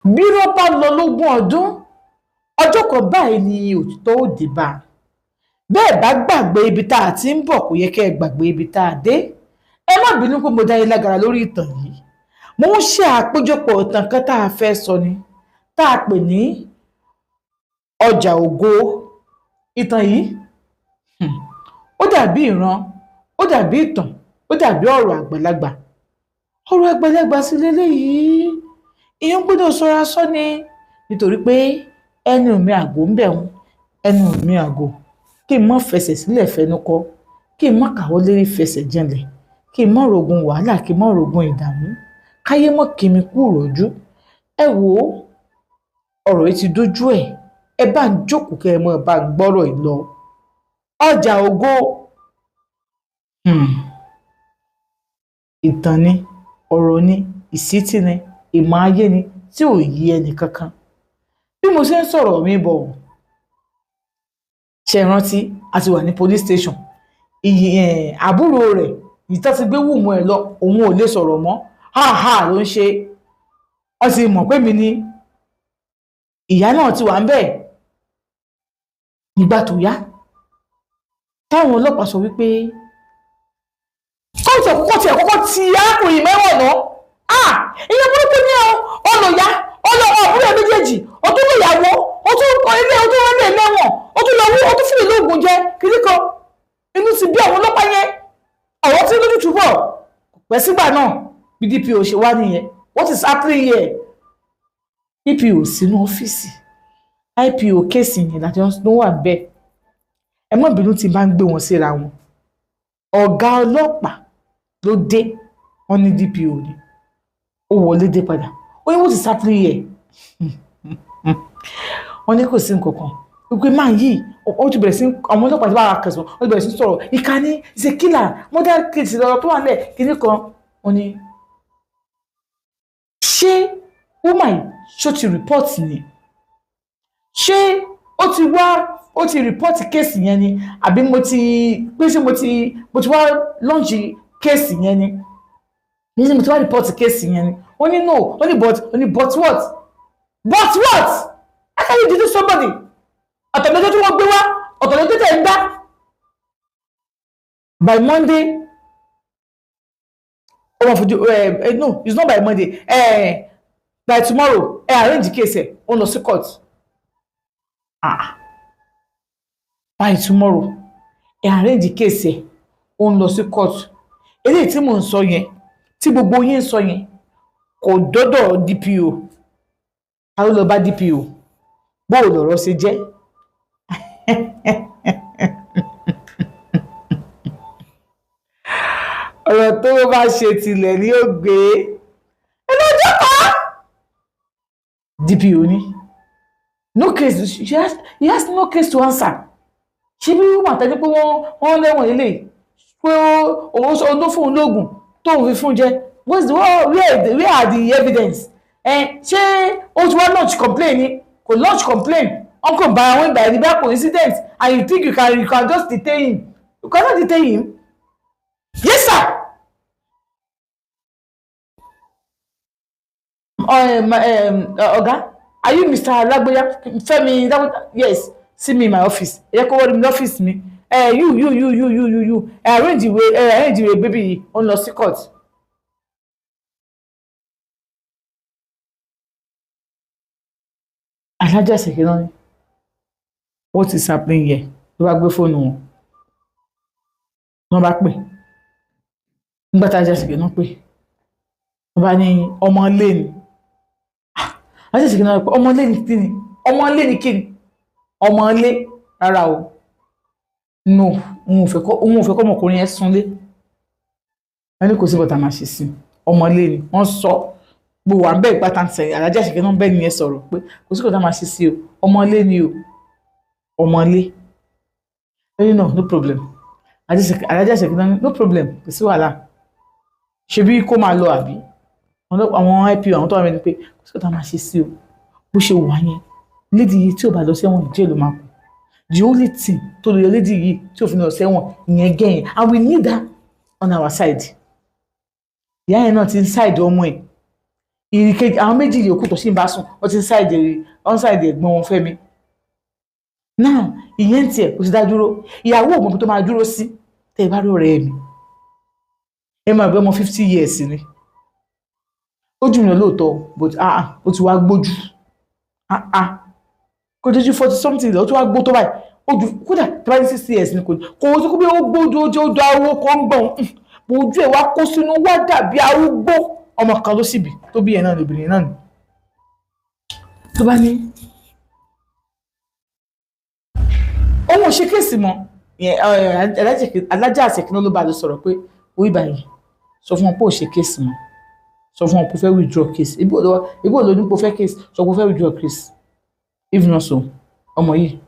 Bírọ́ bá lọ lógún ọdún, ọjọ́ kan báyìí ni òtítọ́ ó dé bá a. Bẹ́ẹ̀ bá gbàgbé ibi tá a ti ń bọ̀, kò yẹ kẹ́ ẹ gbàgbé ibi tá a dé. Ẹ má bínú pé mo dá yín lágara lórí ìtàn yìí. Mo ń ṣe àpéjọpọ̀ ìtàn kan tá a fẹ́ sọ ni, tá a pè ní Ọjà Ògo. Ìtàn yìí, ó dàbí ìran, ó dàbí ìtàn, ó dàbí ọ̀rọ̀ àgbàlagbà. Ọ̀rọ̀ àgbàlagbà sí leléyìí, èèyàn gbọ́dọ̀ ṣọ́ra sọ ni, nítorí pé ẹnu mi àgò ń bẹ̀ wọ́n, ẹnu mi àgò, kí n má fẹsẹ̀ sílẹ̀ fẹnu kọ, kí n má káwọ́ lérí fẹsẹ̀ janlẹ̀, kí n má rogun wàhálà, kí n má rogun ìdààmú, káyé mọ́ kí mi kú ìrọ́jú. Ẹ wò ó, ọ̀rọ̀ yìí ti dójú ẹ̀. Ẹ bá ń jókòó kẹ́ ẹ mọ́ ẹ bá ń gbọ́rọ̀ yìí lọ. Ọjà Ògo, ìtàn ni, ọ̀rọ̀ ni, ìṣítí ni, ìmọ̀ ayé ni tí ò yé ẹnì kankan. Bí mo ṣe ń sọ̀rọ̀ mi bọ̀, ṣe rántí a ti wà ní police station. Àbúrò rẹ̀ ìtàn ti gbé wùmù ẹ̀ lọ, òun ò lè sọ̀rọ̀ mọ́, ha ha ló ń ṣe. Wọ́n ti mọ̀ pé mi ni ìyá náà ti wà ń bẹ̀. Nígbà tó yá, táwọn ọlọ́pàá sọ wípé kóòtù ọ̀kọ́kọ́ tiẹ̀ kọ́kọ́ ti arákùnrin mẹ́wọ̀n náà. Ah, ìyẹn burúkú ní ọ, ọlọ́yà ọlọ́ àbúrò ẹ̀ méjèèjì, ó tún lè yàwó, ó tún kọ ilé, ó tún rẹ́lẹ̀ lẹ́wọ̀n, ó tún lọ wú, ó tún fìlè lóògùn jẹ kiri kan. Inú ti bí àwọn ọlọ́pàá yẹn, ọ̀rọ̀ tí lójú túbọ̀ kò pẹ́ sígbà náà. Bí DPO ṣe wá nìyẹn. What is happening here? DPO sínú ọ́fíìsì, IPO case yẹn láti ló wà bẹ́ẹ̀. Ẹ má bínú tí n bá ń gbé wọn síra wọn. Ọ̀gá ọlọ́pàá ló dé, wọ́n ní DPO ni ó wọlé dé padà. Ó ní, "What is happening here?" Wọ́n ní kò sí nǹkan kan, wípé máa yìí ó ti bẹ̀rẹ̀ sí, àwọn ọlọ́pàá ti bá ara kẹsàn, ó ti bẹ̀rẹ̀ sí sọ̀rọ̀ ìkànnì, is a killer, murder case lọ́rọ̀ tó wà nílẹ̀ kìíní kan. Wọ́n ní, ṣé woman ṣó ti report ni? Ṣé ó ti wá, ó ti report case yẹn ni, àbí mo ti pé ṣé mo ti wá launch case yẹn ni, ní mo ti wá report case yẹn ni? Ó ní no. Ó ní but, ó ní but what? But what? How can you detain somebody? Ọ̀tọ̀lẹ́jọ́ tí wọ́n gbé wá, ọ̀tọ̀lẹ́jọ́ tẹ̀ ń dá. By Monday, ó wọ́n fojú ẹ ẹ, no, it's not by Monday, by tomorrow, ẹ arrange case ẹ, ó lọ sí court. Ah, by tomorrow, ẹ arrange case ẹ, ó ń lọ sí court. Eléyìí tí mò ń sọ yẹn, tí gbogbo yín ń sọ yẹn, kò dọ́dọ̀ DPO. Ta ló lọ bá DPO? Bóò lọ̀rọ̀ ṣe jẹ́? Ọ̀rọ̀ tó bá ṣe tilẹ̀ ni ó gbé ẹ lọ́jọ́ kan. DPO ní no case. He has no case to answer. Ṣé bí wọ́n àtẹ́jú pé wọ́n lẹ́wọ̀n lélẹ̀, pé òun ló fún un lóògùn tóun fi fún jẹ? What's the where are the evidence? Ẹ ṣé ó ti wá launch complaint ni? Kò launch complaint. Wọn kò bá àwọn ìgbà ẹni bá coincidence, and you think you can just detain him? You cannot detain him. Yes, sir. Ọ̀gá, are you Mr. Lagboya Fẹ́mi Lagboya? Yes, see me in my office. Ẹ yẹ kó wọ́n rí mi lọ́fíìsì mi. You you you you you you you arrange the way, arrange the way, baby. Ó ń lọ sí court. Alájà ṣèké náà ni, "What is happening here?" Ló bá gbé fóònù wọn, wọ́n bá pè. Nígbà tá alájà ṣèké náà pè, wọ́n bá ní ọmọ ilé ni. Alájà ṣèké náà pé ọmọ ilé ni kí ni? Ọmọ ilé ni kí ni? Ọmọ ilé rárá o, no, òun ò fẹ́ kọ́ ọmọkùnrin yẹn súnlé. Wọ́n ní kò sí bọ́tà máa ṣe sí ọmọ ilé ni. Wọ́n sọ gbogbo wà ń bẹ́ẹ̀ pátá sẹ́yìn. Alájà ṣèké náà bẹ́ẹ̀ nìyẹn sọ̀rọ̀ pé kò sí bọ́tà máa ṣe sí o, ọmọ ilé ni o, ọmọ ilé ẹni. No, no problem. Alájà ṣèké náà, no problem, kò sí wàhálà, ṣebí kó máa lọ. Àbí àwọn IPO, àwọn tó wà mẹ́ni pé kò sí bọ́tà máa ṣe sí o, bó ṣe wà yẹn, lady yìí tí ò bá lọ sẹ́wọ̀n, jail ló máa kú. The only thing tó lè yọ lady yìí tí ò fi lọ sẹ́wọ̀n ìyẹn gẹ̀yìn, and we need that on our side. Ìyá yẹn náà ti ń side ọmọ ẹ̀. Ìrìkejì àwọn méjì yòókù tó sì ń bá sùn, wọ́n ti ń side, wọ́n side ẹ̀gbọ́n wọn Fẹ́mi náà. Ìyẹn tiẹ̀ kò sì dá dúró. Ìyàwó òmò tó máa dúró sí. Tẹ́ ẹ bá rí ọ̀rẹ́ mi, ẹ máa gbé ọmọ 50 years ni. Ó jù mí lọ lóòótọ́, but ah ah, ó ti wá gbójú. Ah ah, kò jẹ́ ju 40 something lọ, ó ti wá gbó tó báyìí. Ó ju, kódà tí wọ́n ní 60 years ni. Kò tó kó bí ó gbójú, ó jẹ́ ó dá owó kan gbọ̀n ojú ẹ̀ wá kó sínú, wá dàbí arúgbó. Ọmọ kan ló sì bí tó bí ẹ̀ náà, lóbìnrin náà ni. Tó bá ní òun ò ṣe case mọ́. Alájà Àṣekínà ló bá lọ sọ̀rọ̀ pé ó ibà yìí, sọ fún wọn pé ò ṣe case mọ́, sọ fún wọn pé ó fẹ́ withdraw case. Ibi ò ló ní pé ó fẹ́ case, sọ pé ó fẹ́ withdraw case. If not so, ọmọ yìí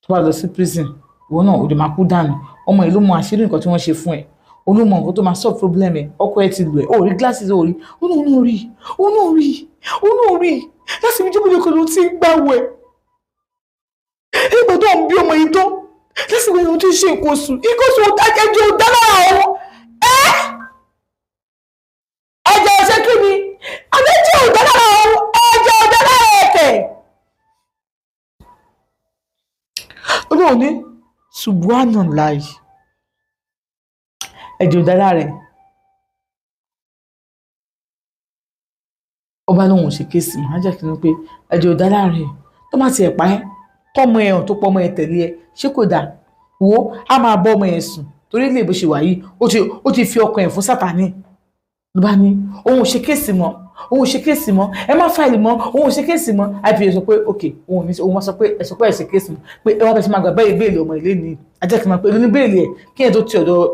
tó bá lọ sí prison, ìwọ náà ò lè máa kú dànù. Ọmọ yìí ló mọ àṣírí nǹkan tí wọ́n ṣe fún ẹ, òun ló mọ nǹkan tó máa solve problem ẹ. Ọkọ ẹ ti lù ẹ, ó rí glasses, ó rí, ó náà rí, ó náà rí, ó náà rí láti ibi jókòó kan ló ti ń gbàwẹ̀. Ìgbà tó ń bí ọmọ yìí tán, lásìkò yìí ló ti ń ṣe nǹkan oṣù, nǹkan oṣù ẹ̀jẹ̀ ò dá lára àwọn ẹ́. Ẹ̀jẹ̀ ò ṣe kí ni? Ẹ̀jẹ̀ ò dá lára àwọn, ẹ̀jẹ̀ ò dá lára ẹ̀kẹ́. Ó lóun ní subhanallah, ẹ̀jẹ̀ ò dá lára ẹ̀. Ó bá lóun ò ṣe case mọ́. Ajá kí ni pé ẹ̀jẹ̀ ò dá lára ẹ̀ tó má tiẹ̀ pa ẹ́, tọ́mọ ẹ̀ hàn tó pọ̀ ọmọ ẹ̀ tẹ̀lé ẹ, ṣé kò dáa? Wo, a máa bọ́ ọmọ ẹ̀ sùn torí ilé ìbò ṣe wà yìí, ó ti fi ọkàn ẹ̀ fún Sátánì. Ló bá ní òun ò ṣe case mọ́, òun ò ṣe case mọ́, ẹ má file mọ́, òun ò ṣe case mọ́. IPO sọ pé ok, òun ò ní, òun wá sọ pé ẹ sọ pé ẹ ṣe case mọ́, pé ẹ wá bẹ ṣe máa gbà bẹ́ẹ̀ béèlì ọmọ ilé ní. Ajá kí n máa pé ní béèlì ẹ̀ kí ẹ̀ tó ti ọ̀dọ̀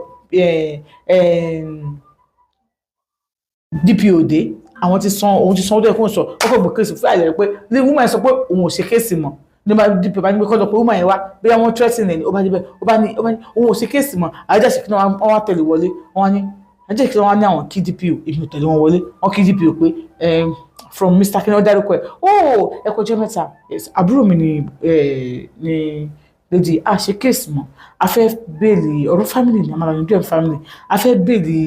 DPO dé, àwọn ti san, òun ti san, ó dẹ̀ kó sọ ọkọ̀ gbé case fún àìlẹ̀ pé ní woman sọ pé òun ò ṣe case mọ́. Ní bá DPO bá ní pé kọ́ lọ pé woman yẹn wá, bóyá wọ́n threaten ẹ̀ ní. Ó bá débẹ̀, ó bá ní òun ò ṣe case mọ́. Ajá sì kí wọ́n wá tẹ̀lé wọlé. Wọ́n wá ní ajá kí wọ́n wá ní àwọn kí DPO, èmi ò tẹ̀lé wọn wọlé. Wọ́n kí DPO pé from Mr. kí ni wọ́n dárúkọ ẹ̀, oh, ẹ kọjá mẹ́ta, àbúrò mi ni ni lady. A ṣe case mọ́, a fẹ́ béèlì ọ̀rọ̀ family ni, àmàlà níjọ́ family, a fẹ́ béèlì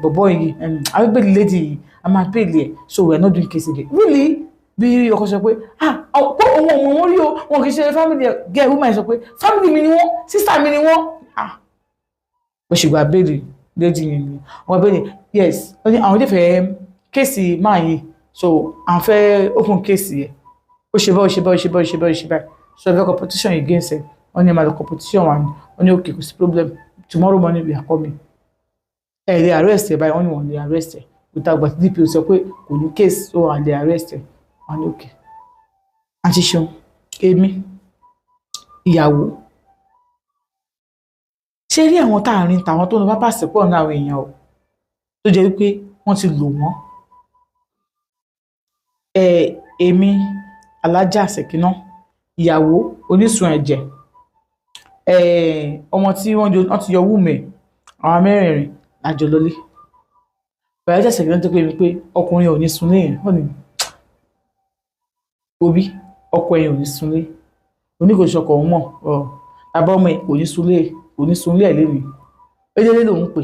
bọ̀bọ̀ yìí, a fẹ́ béèlì lady yìí, a máa béèlì ẹ̀, so we are not doing case again. Really? Bí ọkọ sọ pé ah, pé òun ọmọ wọn rí o, wọn kì í ṣe family ẹ̀. Gẹ́ woman sọ pé family mi ni wọ́n, sister mi ni wọ́n. Ah, bó ṣe gba béèlì lady yẹn ni wọ́n béèlì. Yes, wọ́n ní àwọn dẹ̀ fẹ́ case máa yìí, so àwọn fẹ́ open case yẹn. Ó ṣe báyìí, ó ṣe báyìí, ó ṣe báyìí, ó ṣe báyìí, ó ṣe báyìí, so ẹ fẹ́ competition against ẹ. Wọ́n ní ẹ máa lọ competition wa ni. Wọ́n ní okay, kò sí problem, tomorrow morning we are coming. Ẹ lè arrest ẹ báyìí. Wọ́n ní wọ́n lè arrest ẹ without gbà tí DPO sọ pé kò ní case, so wọ́n lè arrest ẹ. Wọ́n ní okay. Àǹtí Ṣeun, èmi ìyàwó ṣé rí àwọn tá à ń rin tàwọn tó ń lọ bá pàṣẹ pọ̀ ní àwọn èèyàn o, tó jẹ́ wípé wọ́n ti lò wọ́n. Ẹ èmi Alájà Ṣèkínà, ìyàwó onísun ẹ̀jẹ̀, ọmọ tí wọ́n ti yọ wúmẹ̀, àwọn mẹ́rẹ̀ẹ̀rin lájọ lọlé. Alájà Ṣèkínà tó pé mi pé ọkùnrin ò ní sunlé yẹn, wọ́n ní òbí ọkọ ẹ̀yìn ò ní sunlé, oníkòsọkọ̀ òun mọ̀ ọ bàbá ọmọ ẹ̀ kò ní sunlé, kò ní sunlé ẹ̀ lẹ́nu eléré lòun pè.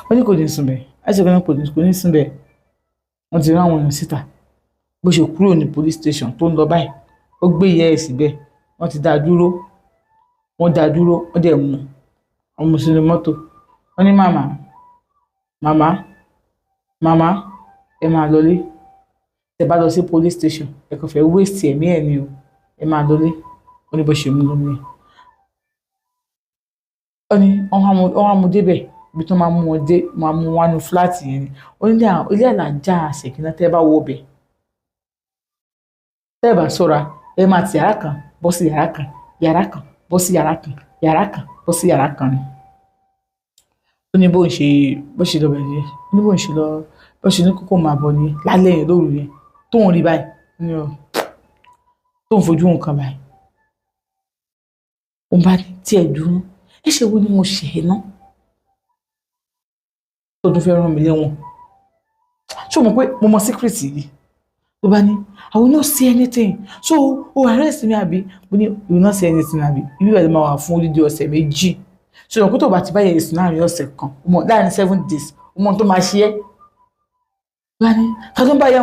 Ó ní kò ní sùn bẹ́ẹ̀. Alájà Ṣèkínà kò ní sùn bẹ́ẹ̀. Wọ́n ti rán àwọn èèyàn síta. Bó ṣe kúrò ní police station tó ń lọ báyìí, ó gbé ìyá ẹ̀ síbẹ̀, wọ́n ti dá a dúró, wọ́n dá a dúró, wọ́n dẹ̀ mú ọmọ sínú mọ́tò. Wọ́n ní màmá, màmá, màmá, ẹ máa lọlé. Tẹ́ bá lọ sí police station, ẹ kò fẹ́ waste ẹ̀mí ẹ̀ ni o, ẹ máa lọlé. Ó ní bó ṣe mú lómi ẹ̀. Ó ní wọ́n á mú débẹ̀ ibi tó máa mú wọn dé, máa mú wọn nú fúláàtì yẹn ni. Ó ní ilé Alájà Ṣèkínà, tẹ́ bá wọ bẹ̀, tẹ́ bá ṣọ́ra, ẹ máa ti yàrá kan bọ́ sí yàrá kan, yàrá kan bọ́ sí yàrá kan, yàrá kan bọ́ sí yàrá kan ni. Ó ní bó ṣe lọ bẹ̀ nìyẹn. Ó ní bó ṣe lọ, bó ṣe ní kókó máa bọ̀ ní lálẹ́ yẹn, lóru yẹn tóun rí báyìí ní ọ tóun fojú nǹkan báyìí. Òun bá ní tí ẹ dúró, ẹ ṣe wo ni mo ṣe é ná tó tún fẹ́ rán mi lẹ́wọ̀n? Ṣé o mọ̀ pé mo mọ secret yìí? Ló bá ní I will not say anything, so o arrest mi àbí? Mo ní you will not say anything àbí? Ibi ìbẹ̀rẹ̀ máa wà fún odidi ọ̀sẹ̀ 2. Ṣé o mọ̀ pé tó o bá ti bá yẹn sùn láàrin ọ̀sẹ̀ kan, o mọ̀ láàrin 7 days, o mọ̀ tó máa ṣe é. Gbani, ta ló ń bá ya?